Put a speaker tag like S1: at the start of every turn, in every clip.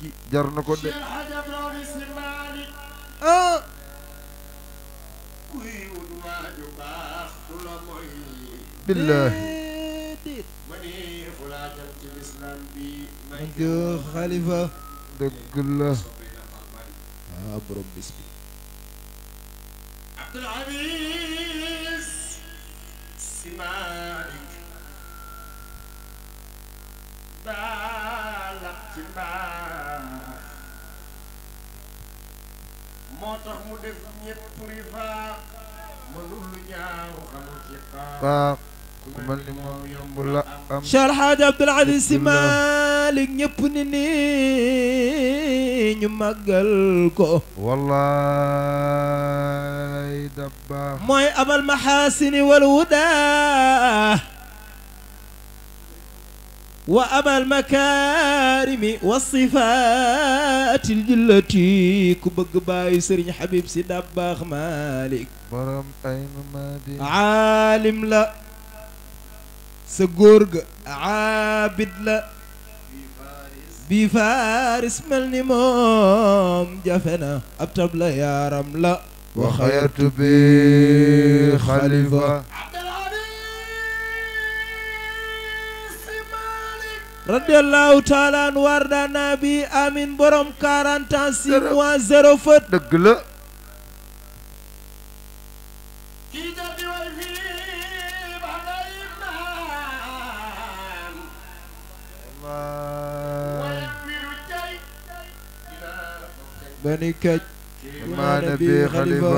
S1: gi jar na ko de billahi
S2: man ko xalifa
S1: dëgg la
S2: borom bis bi
S3: Abdul Aziz Sy Malick baalak ci mbaax moo tax mu def ñépp rifa mënul lu ñaaw xamul ci
S1: baax ku mel ni moom yomb la am
S2: Cheikh El Hadj Abdul Aziz Sy Malick ñëpp ni ni ñu màggal ko
S1: wallaay da baax
S2: mooy abal maxaasini wal huda wa abal makaarimi wa sifaati ljillati ku bëgg bàyyi Sëriñ Habib Sy Dabakh Malick
S1: borom ay nu maadi
S2: aalim la sa góor ga aabid la bi faaris mel ni moom jafe na ab tab la yaaram la
S1: wa xayatu bi xalifa
S2: radiyallahu taala an warda nabi amin borom 40 ans 6 mois 0 faute
S1: dëgg la
S2: bani kaj
S1: maana bi xalifa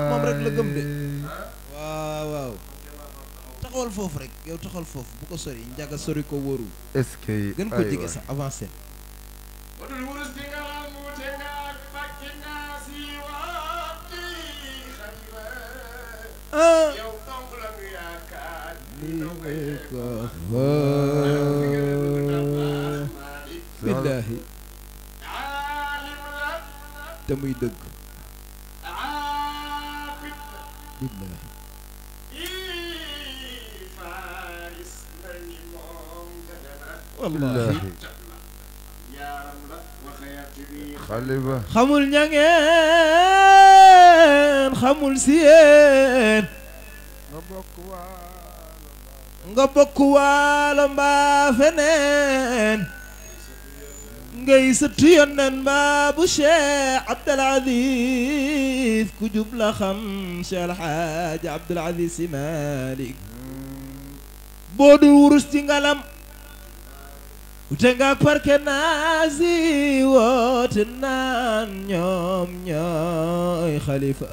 S2: moom rek la gëm de waaw waaw taxawal foofu rek yow taxawal foofu bu ko sori njaga sori ko wóoru
S1: est-ce que
S2: gën ko jege sax avancé billaahi te muy dëgg billaahi wallaahi
S1: xalifa
S2: xamul ñangeen xamul siyeen nga bokk waalo mbaa feneen ngay sëtu yonnen mbaa bu Cheikh Abdul Aziz ku jub la xam Cheikh El Hadj Abdul Aziz Sy Malick boo dul wurus ci ngalam ute nga parke naasi woote naan ñoom ñooy xalifa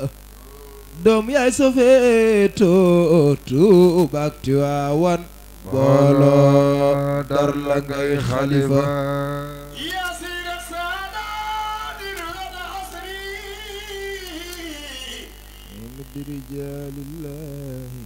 S2: doom yaay sofeeto Tuubaa ak Tiwaawan booloo dar la ngay xalifa di rijaalillahi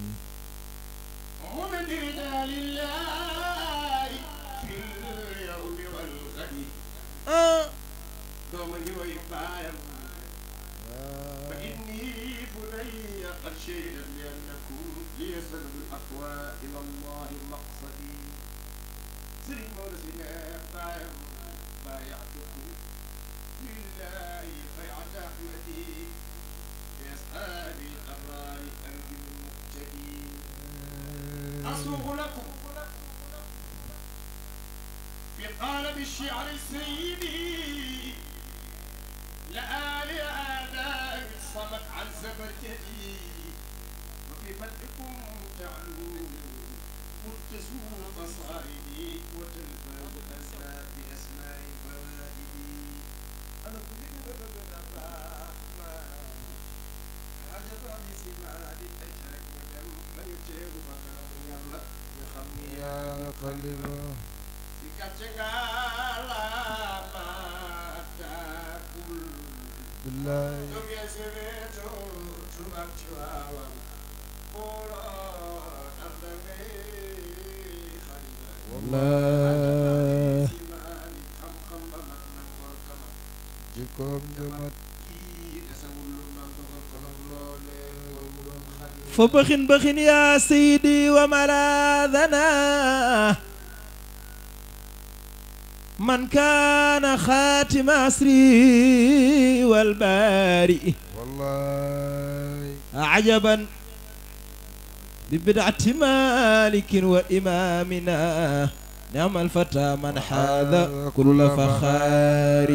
S3: أصوغ لكم في قالب الشعر السيدي لآل آداب الصمت عن زبرجدي وفي مدحكم تعلون متزون قصائدي وتلفاظ الأسماء بأسماء فوائدي أنا كل
S1: yaa xalifa
S2: billahi
S1: jikkoom jëmat
S2: فبخن بخن يا سيدي وملاذنا من كان خاتم عصري والبارئ
S1: والله
S2: عجبا ببدعة مالك وإمامنا نعم الفتى من حاذ كل فخار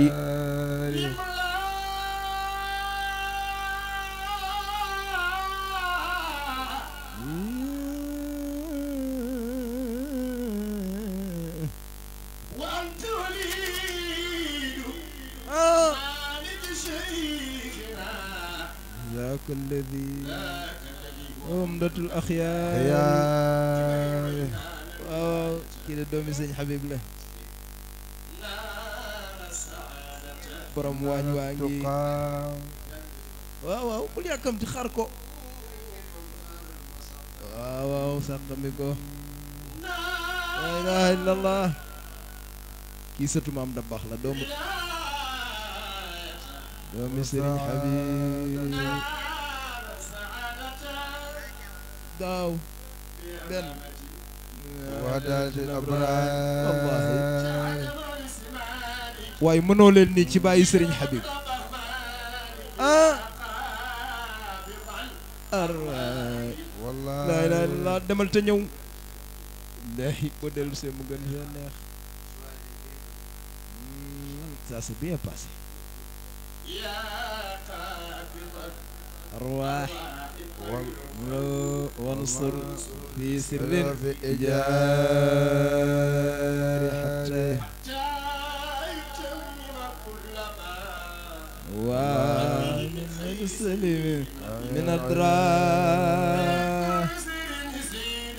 S2: ذاك الذي عمدة الأخيار كده دومي سيñ Habib la borom waañ waa ngi waaw waaw bul yàkkamti xar ko waaw waaw sàqami ko la ilaha illallah kii sëtu maam da baax la doomu sëriñ Habib daaw benn
S1: وداد الأبرار
S2: waaye mënoo leen ni ci bàyyi sëriñ Habib
S1: والله
S2: la ilaha illallah demal te ñëw ndax boo dellu see mu gën a neex ça s'est bien passé أرواح وانصر في سر إجاري حتى ومن السلم من الدراء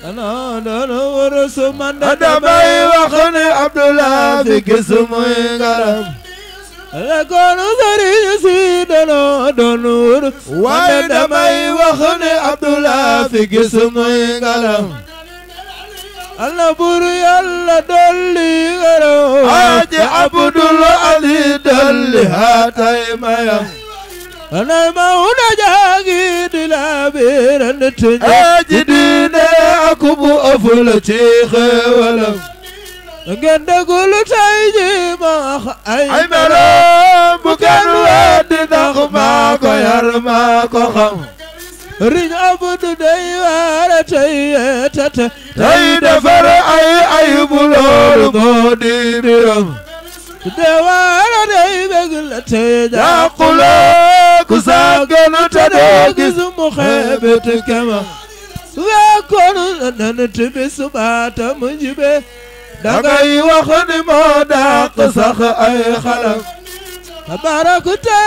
S2: أنا ورسو من
S1: أدمي وخني عبد الله في قسمي قلم
S2: لكون سرين سيدنا دونور
S1: وأدمي وخني عبد الله في قسمي قلم
S2: الله بوري الله دولي غرو
S1: حاج عبد الله دولي هاتي مايا
S2: أنا ما هنا جاكي دلابير نتنجي
S1: أجدين أكبو أفل شيخ ولم
S2: ngeen déglu tey jii ma wax
S1: ay meloom bu kenn weddi ndax maa ko yar maa ko xam
S2: riñ Abdu day waare tey tete
S1: tey defar ay bu loolu moo di mbiram
S2: de waare day bég la tey
S1: jàquloo ku sàgganu te doo gis
S2: mu xeebet kema wekkoon nan tibi subaata mu jibe
S1: dangay wax ni moo dàq sax ay xalam
S2: tabarakta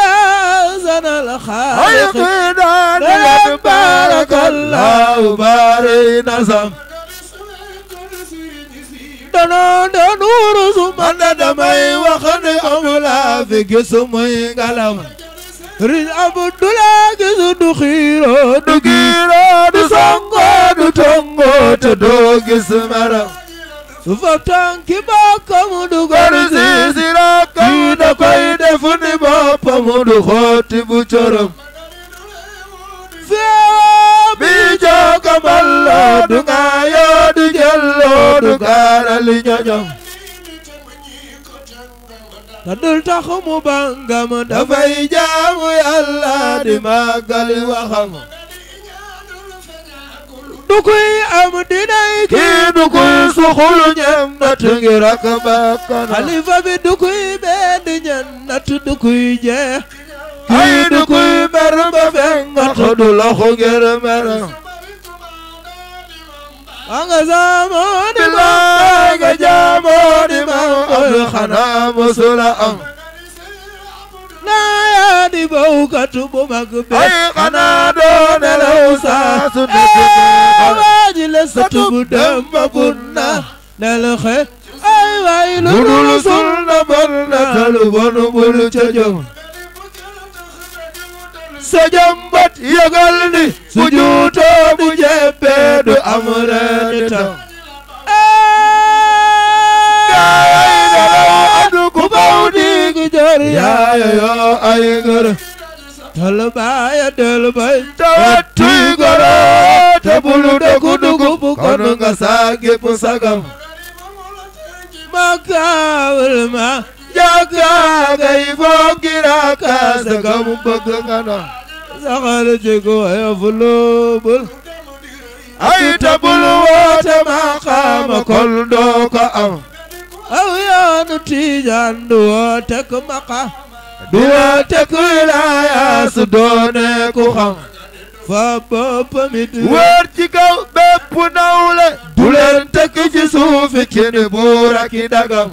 S2: zanal xaaliq
S1: ay xiidaan leen barakallahu bari nasam
S2: doon wurus
S1: man de damay wax ni amulaa fi gis muy ngalam
S2: riñ Abdullah gis du xiiro
S1: du giiro du songo du tongo te doo gis maram
S2: fab tànki bokkam du
S1: gor si rakam kii da koy def ni boppam du xooti bu corom
S2: feewa
S1: bi jookamal du ngaayoo du jelloo du gaarali ñoñom
S2: ta dul tax mu bàngam
S1: dafay jaamu Yàlla di màggali waxam
S2: du kuy am dinay
S1: kii du kuy suxul ñem nat ngir ak bakkanam
S2: xalifa bi du kuy benn ñen nat du kuy jeex
S1: kii du kuy mer ba fengat du loxo ngir meram
S2: anga saamoo di
S1: bilaay nga jaamoo di mam Abdu xanaa musula am
S2: naa di bawkatu bu mag be
S1: ay xanaa doo nelaw saa su nekk
S2: waaji la satu bu dem ba bunna nel xe ay waay lu
S1: dul sul na bon na talu bon bul ca jëm sa jàmbat yëgal ni bu juutoo bu jeppee du am reeti tam gaay nelaw adu ku baw di
S2: gi jooy góor yaaya yoo ay ngër tal baaya del bay
S1: tawattuy goro te bulu dëkku dugub kon nga saagip sagam
S2: makaawul ma
S1: jàkkaagay fookira kaasa gamu bëgg nga na
S2: saxal ci ko ya fulubul
S1: ay te bulu woote maqaama kon doo ko am
S2: aw yoonu Tijaan du woote ku maqa
S1: du woote ku wilaaya su doone ku xam
S2: fa boppam it
S1: wër ci kaw bépp nawle du leen tekk ci suufi kini buura ki dagam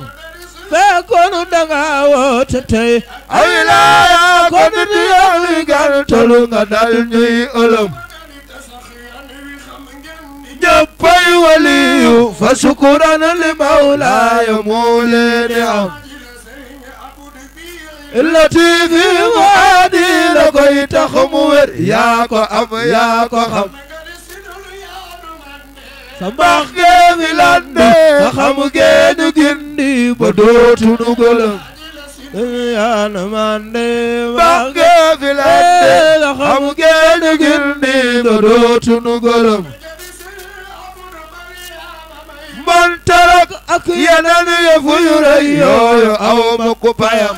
S2: fekkoonu danga woote tey
S1: ay wilaaya kon di yàlli gàntalu nga dal ñuy ëlëm ñëppay waliyu fa sukuran li mawlaaya moo leeni am latifi waadi la koy tax mu wér yaa ko am yaa ko xam sa mbaax geemi lande sa xam geenu gindi ba dootu nu gëlëm
S2: yaana mande
S1: mbaax geemi lande sa xam geenu gindi ba dootu nu gëlëm man tarak ak yeneen yëfu yu rëy yooyu aw ma ku payam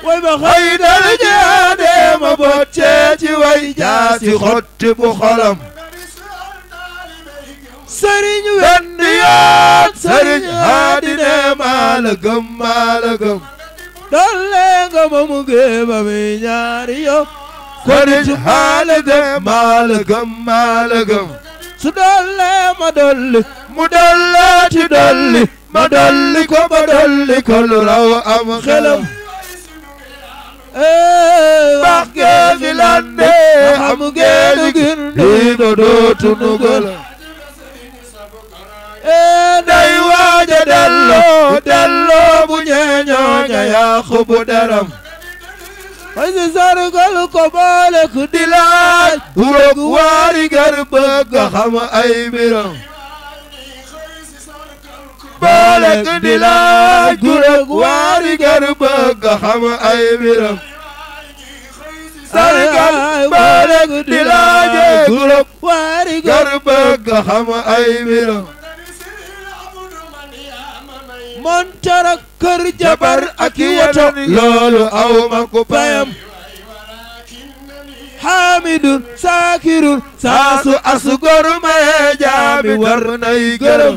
S2: way ba
S1: ay dal jaade ma boccee ci way jaasi xotti bu xolam
S2: sëriñ
S1: benn yoon sëriñ haadi ne maa la gëm
S2: dolle nga ma mu géeba mi ñaari yo
S1: sëriñ haadi ne maa la gëm
S2: su dolle ma dolli
S1: mu dollaati dolli ma dolli ko lu raw am xelam baax gee fi lande xam geenu gindi ba dootu nu gëlëm day waaja delloo bu ñeeñooña yàqu bu daram
S2: ay si sargal ko boole ku
S1: di laaj urog waari gar bëgg xam ay mbiram boole ku di laaj urog waari gar bëgg xam ay mbiram sargal boole ku di laaj urog
S2: waari
S1: gar bëgg xam ay mbiram
S2: montarak kër jabar ak i woto
S1: loolu aw ma ku payam
S2: xaamidun saakirun
S1: saasu asu goru maye jaami war nay gërëm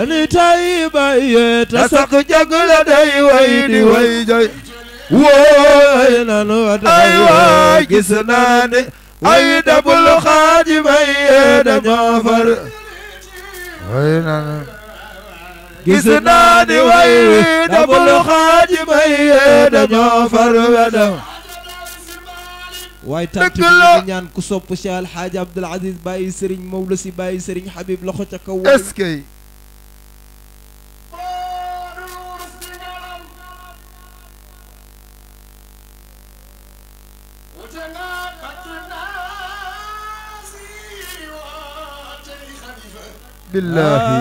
S2: ani tay baye ta
S1: sax jagla day way di way joy wooy
S2: nanu
S1: ay waay gis naa ne ay dabul xaaji maye dañoo far gis naa ni way dabul xaaji maye dañoo far wedam
S2: waaye tant bi ñu ñaan ku sopp Cheikh El Hadj Abdoul Aziz bàyyi Serigne Mawlo si bàyyi Serigne Habib loxo ca kaw
S1: est-ce que billahi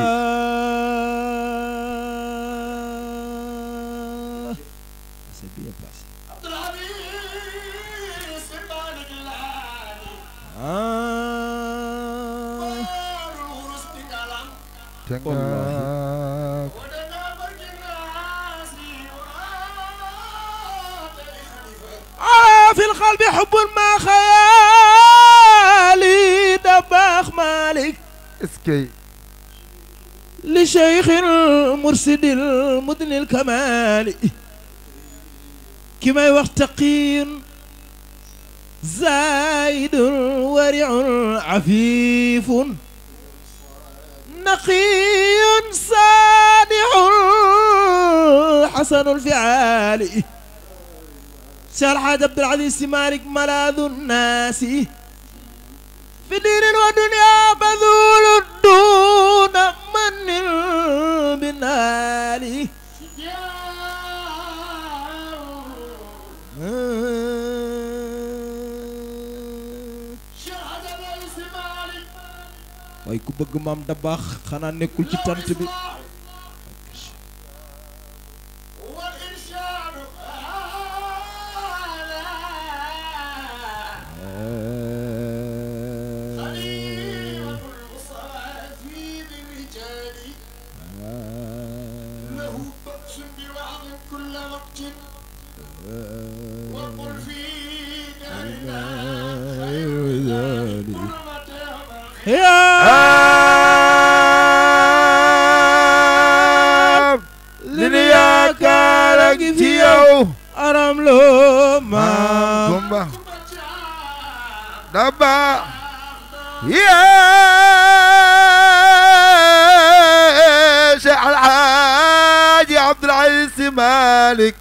S2: c'est bien passé في القلب حب ما خيالي دباخ مالك
S1: اسكي
S2: لشيخ المرشد المدن الكمال كما يوقتقين زايد ورع عفيف نقي صادح حسن الفعال شيخ الحاج عبد العزيز مالك ملاذ الناس في دين ودنيا بذول دون من بالنال waaye ku bëgg maam da baax xanaa nekkul ci tant bi aram lo ma
S1: Kumba Daba Cheikh Alhaji Abdoul Aziz Malick